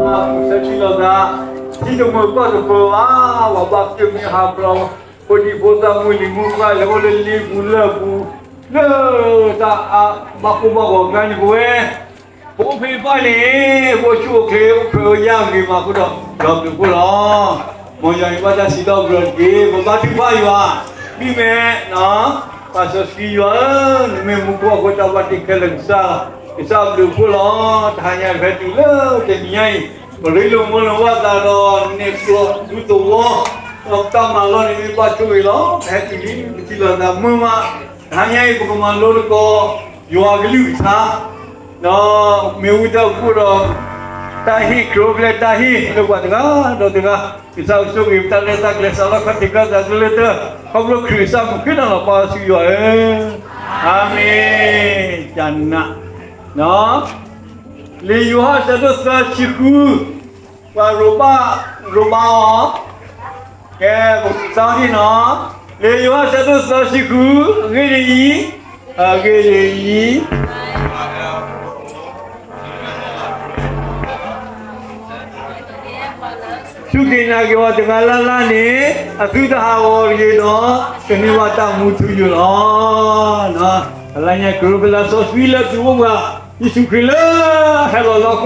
မုၢ်ဆၢထံလီၤသး, ထံတမုာ်ကီၢ်တပၢၤဘၣ်, ပှၤဘၣ်က့ၢ်မ့ၢ်ဟးဖျိး, ဖိဒံဖိသၣ်မုၢ်လံၤမုၢ်ပှၢ်လၢအိၣ်လၢလ့ပူၤလၢပူၤ, လၢတၢ်အါဘၣ်ဃိၣ်ဘၣ်ဂီၤကျါန့ၣ် ပဝဲ ပအိၣ်ဖဲအံၤဘၣ်န့ၣ် ပအိၣ်ဆူၣ်အိၣ်ချ့အိၣ်ဖျဲၣ်အိၣ်ယာ်ဂ့ၤမးအဃိဒီး ဒီးဘျုးဖှိၣ်လီၤ. မ်ယွၤအံၤဘၣ်တၢ်စံးထီၣ်ပတြၢၤတက့ၢ်, ပဘါထုကဖၣ်ယွၤ, မ့မ့ၢ် ပၢ်စီဆှံယွၤဧၢ, နမ့ၢ်မူခိၣ်အဃိတၢ်ဘၣ်တ့ခဲလၢာ်ကစၢ်, ကစၢ်ဘျုးဖှိၣ်လီၤ. တဟါညါပဟဲတုၤလၢတနံၤညါအံၤ, ပရ့လိာ်မူလိာ်ဘၣ်သးဒီးနဲၣ်ကျိးဒူသဝီ, ဒီးတၢ်မၤလီၢ်န့ၣ်မ့ၢ်ဘၣ်ဆိၣ်ဂ့ၤလီၤ. ပဟဲတုၤလံ ပထံၣ်လိာ်သးမုာ်မး, တဟါညါအံၤ ပကမၤလိသကိး ယွၤအကလုၢ်ကထါ ဒီးမ့ၢ်ဝံတၢ်အိၣ်ဖှိၣ်ဒီး တၢ်ဟ့ၣ်ခရံာ်အိၣ်ဖျဲၣ်တၢ်ဟ့ၣ်လၢပှၤတဂၤဒီးတဂၤ, ကစၢ်ကဆိၣ်ဂ့ၤပတၢ်ရဲၣ်တၢ်ကျဲၤစးလီခီၣ်ထံးကၢၢ်သးသုလၢတၢၢ်, ခီဖျိခရံာ်ကစၢ်မူခ့တၢ်လီၤပှၤစုယွၤဧၢ, အၤမ့ၣ်, ကနး, လံာ်ယိၤဟၣ်ဆၢဒိၣ်သၢဆံဃု, ပှၤရိမၤ, ရိမၤအီၤ, ကဲ, ပကစးထံၣ်နီၤ, လံာ်ယိၤဟၣ်ဆၢဒိၣ်သၢဆံဃု, အဂ့ၢ်ဒ်အံၤ, အဂ့ၢ်ဒ်အံၤ စူၢ်က့ၤနာ်က့ၤအီၤတဂၤလၢ်လၢ်န့ၣ်, အသုတဟးဂီၤတဂ့ၤဒီး, ကန့ၢ်ဘၣ်တၢ်မူထူယိာ်လီၤ. လါညါကရူၢ်ဖဲလၢစီဆှံလၢသုအိၣ်ပှၤ, ယ့ၣ်ၡူးခရံာ်လၢဟဲလီၤ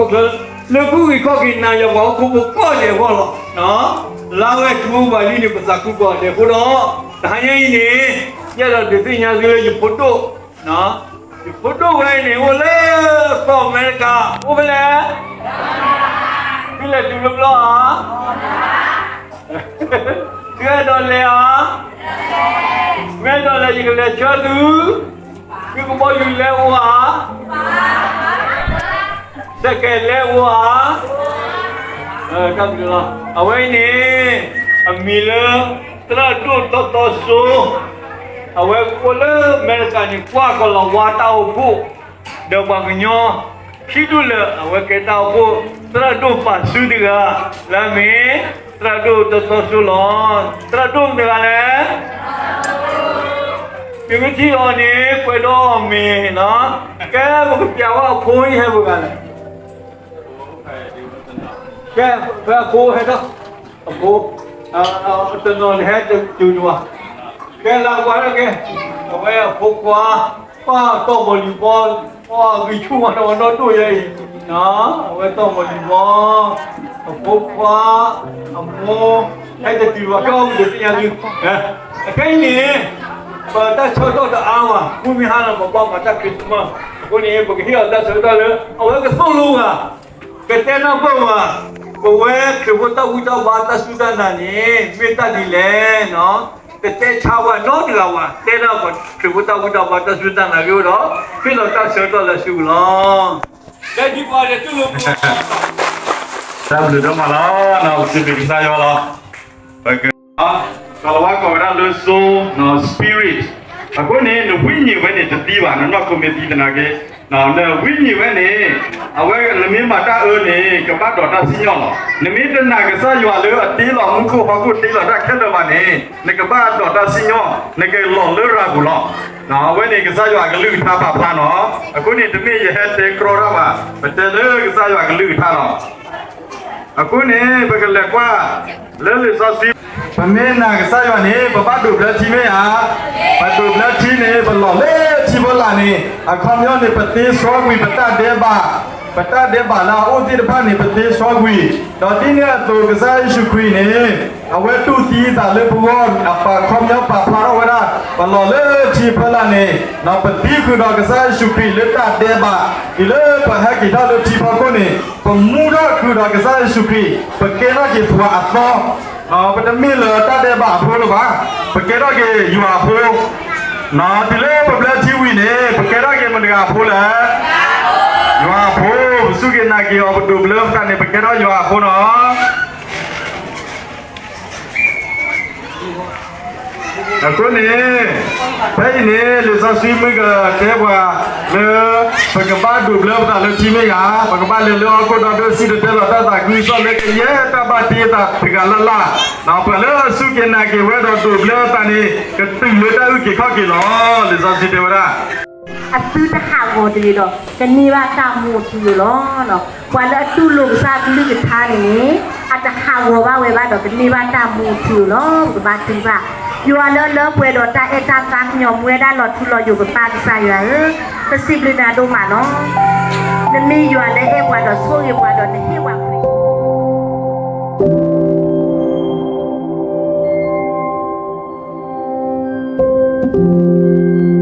လၢဟီၣ်ခိၣ်ချၢ, လၢကူဂ့ၤခီၣ်က့ၤနၤယၤပှၤဟီၣ်ခိၣ်ဖိကိးဂၤဒဲးအဂီၢ်လီၤ. လါဝဲသုအိၣ်ပှၤလံန့ၣ် ပသးခုကိးဂၤဒဲးအဃိဒီး, တဟါညါအံၤန့ၣ်, ယအဲၣ်ဒိးဒုးသ့ၣ်ညါသုလၢယဖိဒိၣ် ယဖိဒိၣ်ဝဲအံၤန့ၣ် အိၣ်လၢကီၢ်အမဲရကၤ, အိၣ်ဖဲလဲၣ်, သုလဲၤတုၤလၢဘျီဧါ, သုအဲၣ်ဒိးလဲၤဧါ, သုအဲၣ်ဒိးလဲၤ ယကလဲၤဆှၢသု, သုကဘီယူၤလဲၤအိၣ်ဧါ, စဲးကဲးလဲၤအိၣ်ဧါ, တၢ်ဘျုးလီၤ. အဝဲအံၤန့ၣ်, အမံၤလၢ သရၣ်ဒိၣ်တီတီစိ, အဝဲအိၣ်လၢအမဲရကၤန့ၣ် ကွၢ်ကီၤလၤဝါတၢ်အိၣ်ဖှိၣ်, ဒီးပှၤကညီခံဒူၣ်လၢာ် အဝဲကဲတၢ်အိၣ်ဖှိၣ် သရၣ်ဒိၣ်ပာ်စုတဂၤ, လၢအမ့ၢ် သရၣ်ဒိၣ်တီတီစိလီၤ. သရၣ်ဒိၣ်မတၤတဂၤလဲၣ်, သုမ့ၢ်ထံၣ်အီၤန့ၣ် ကွဲးဒီးအမ့ၢ်နီၤ, ကဲ ပကပျးဝဲအဖိအံၤဟဲပှဲၤဂၤလဲၣ်. ကဲ, ဖဲအဖိဟဲထီၣ်, အဖိ, တနီၤန့ၣ်ဟဲတတုၤန့ၣ်ဘၣ်, ကဲလၢပှၤကဲ, အဝဲအဖိခွါ, ပှၤတီၢ်မီၢ်လံၤဘီ, ပှၤဂံၢ်ဆူၣ်မးနီၤ နီၢ်ဒိၣ်ယဲအံၤ, အဝဲတီၢ်မီၢ်လံၤဘီ, အဖိခွါ, အမိၢ်, ဟဲတတုၤဘၣ် ကဲအီၤ ပဒုးသ့ၣ်ညါသု, အခဲအံၤန့ၣ်, ပတၢ်ဆၢကတီၢ်တအါဘၣ်, မုၢ်မ့ၢ်ဟါလီၤ ပဘၣ်မၤတၢ် Christmas, အဃိန့ၣ် ပကဟ့ၣ်အီၤတၢ်ဆၢကတီၢ်လၢ အဝဲကသိၣ်လိဂၤ ကတဲနၢ်ပၢၢ်ဝဲ, ပဝဲခရံာ်ဖိတၢ်ဝံတၢ်ဘါတၢ်စူၢ်တၢ်နာ်န့ၣ် မ့ၢ်တၢ်ဒ်လဲၣ်နီၤ, တတဲဆါဝဲနီတဂၤဘၣ်, တဲဒၣ်ပှၤခရံာ်ဖိတၢ်ဝံတၢ်ဘါတၢ်စူၢ်တၢ်နာ်ဂ့ၢ်အိၣ်ဒီး ဟ့ၣ်လီၤတၢ်ဆၢကတီၢ်လၢအစုပူၤလီၤ. တၢ်ဘျုးဒိၣ်မးလီၤ, စံးဘျုးကစၢ်ယွၤလီၤ. ကီၤလၤဝါကိးဝဲဒၣ်လၢ soul, spirit, အဃိန့ၣ် နဝိညာဉ်ဝဲန့ၣ်တသံဘၣ်, နနီၢ်ခိမ့ၢ်သံသနာ်က့, နဝိညာဉ်ဝဲန့ၣ်, အဝဲနမ့ၢ်မၤတၢ်အၢန့ၣ် ကဘၣ်ဒိးတၢ်စံၣ်ညီၣ်လီၤ. နမ့ၢ်တနာ်ကစၢ်ယွၤလၢအတ့လီၤမူခိၣ်ဟီၣ်ခိၣ်တ့လီၤတၢ်ခဲလၢာ်ဘၣ်န့ၣ် နကဘၣ်ဒိးတၢ်စံၣ်ညီၣ်, နကလီၤလၢရၤပူၤလီၤ. အဝဲန့ၣ်ကစၢ်ယွၤအကလုၢ်ကထါပာ်ဖျါနီၤ, အဃိန့ၣ် တမ့ၢ်ယဟဲတဲကြီတၢ်ဘၣ်, ပတဲလၢကစၢ်ယွၤအကလုၢ်ကထါလီၤ. အဃိန့ၣ် ပကလဲၤကွၢ်လၢလံာ်စီဆှံ, ပမ့ၢ်နာ်ကစၢ်ယွၤန့ၣ် ပဘၣ်ဒိးဘျၢထံမ့ၢ်ဧါ, ပဒိးဘျၢထံန့ၣ် ပလီၤလၢထံဖီလာ်န့ၣ် အခီပညီန့ၣ် ပသ့စီကွံာ်ပတၢ်ဒဲးဘး, ပတၢ်ဒဲးဘးလၢအအိၣ်သ့ၣ်တဖၣ်န့ၣ် ပသ့စီကွံာ်, ဒီးဒ်န့ၣ်အသိးကစၢ်ယ့ၣ်ၡူးခရံာ်န့ၣ် အဝဲတူၢ်သံအသးလၢပဂီၢ် အပာ်ခီပညီပာ်ဖျါထီၣ်ဝဲဒၣ်, ပလီၤလၢထံဖီလာ်န့ၣ် ဒီးပသံဃုာ်ဒီးကစၢ်ယ့ၣ်ၡူးခရံာ်လၢတၢ်ဒဲးဘး, တုၤလၢပဟဲက့ၤထီၣ်လၢထံဖီခိၣ်န့ၣ် ပမူထီၣ်ဃုာ်ဒီးကစၢ်ယ့ၣ်ၡူးခရံာ်, ပကဲထီၣ်က့ၤပှၤအသီ, ပတမ့ၢ်လၢတၢ်ဒဲးဘးအဖိလၢၤဘၣ်, ပကဲထီၣ်က့ၤယွၤအဖိ, တုၤလၢပဘျၢထံဝံၤန့ၣ် ပကဲထီၣ်က့ၤမတၤတဂၤအဖိလဲၣ်, ယွၤအဖိ, ပစူၢ်က့ၤနာ်က့ၤအီၤ ပဒိးဘျၢပသးန့ၣ် ပကဲထီၣ်ယွၤအဖိနီၤ. အဃိန့ၣ် ဖဲအံၤန့ၣ် လံာ်စီဆှံမ့ၢ်ကတဲပှၤလၢ ပကဘၣ်ဒိးဘျၢပသးလၢထံမ့ၢ်ဧါ, ပကဘၣ်လဲၤလၢဟီၣ်ခိၣ်ဒီဘ့ၣ် စံၣ်တဲၤတဲလီၤတၢ်သးခုကစီၣ်လၢကယဲၢ်တၢ်ဘၣ်တ့သးတဂၤလၢ်လၢ်, ပှၤလၢအစူၢ်က့ၤနာ်က့ၤဝဲဒီးဒိးဘျၢပသးန့ၣ် ကတုၤလၢတၢ်အုၣ်က့ၤခီၣ်က့ၤလီၤ. လံာ်စီဆှံတဲဝဲဒၣ် အသုတဟးဂီၤတဂ့ၤဒီး ကန့ၢ်ဘၣ်တၢ်မူအထူအယိာ်လီၤ. ပှၤလၢအတူၢ်လိာ်ကစၢ်အကလုၢ်ကထါန့ၣ်န့ၣ် အတဟးဂီၤဘၣ်ဝဲဘၣ်ဒီး ကန့ၢ်ဘၣ်တၢ်မူအထူအယိာ်လီၤ. ပကဘါထုကဖၣ်. ယွၤလၢအလၢပှဲၤဒီးတၢ်အဲၣ်တၢ်သး ကညီၤမူဝဲဒၣ်လီၤထူလီၤယိာ် ပပၢ်ကစၢ်ယွၤဧၢ, ပစံးဘျုးနၤဒိၣ်မးလီၤ. နမ့ၢ်ယွၤလၢအဲၣ်ပှၤဒီးဆိၣ်ဂ့ၤပှၤဒီး နဟ့ၣ်ပှၤခရံာ်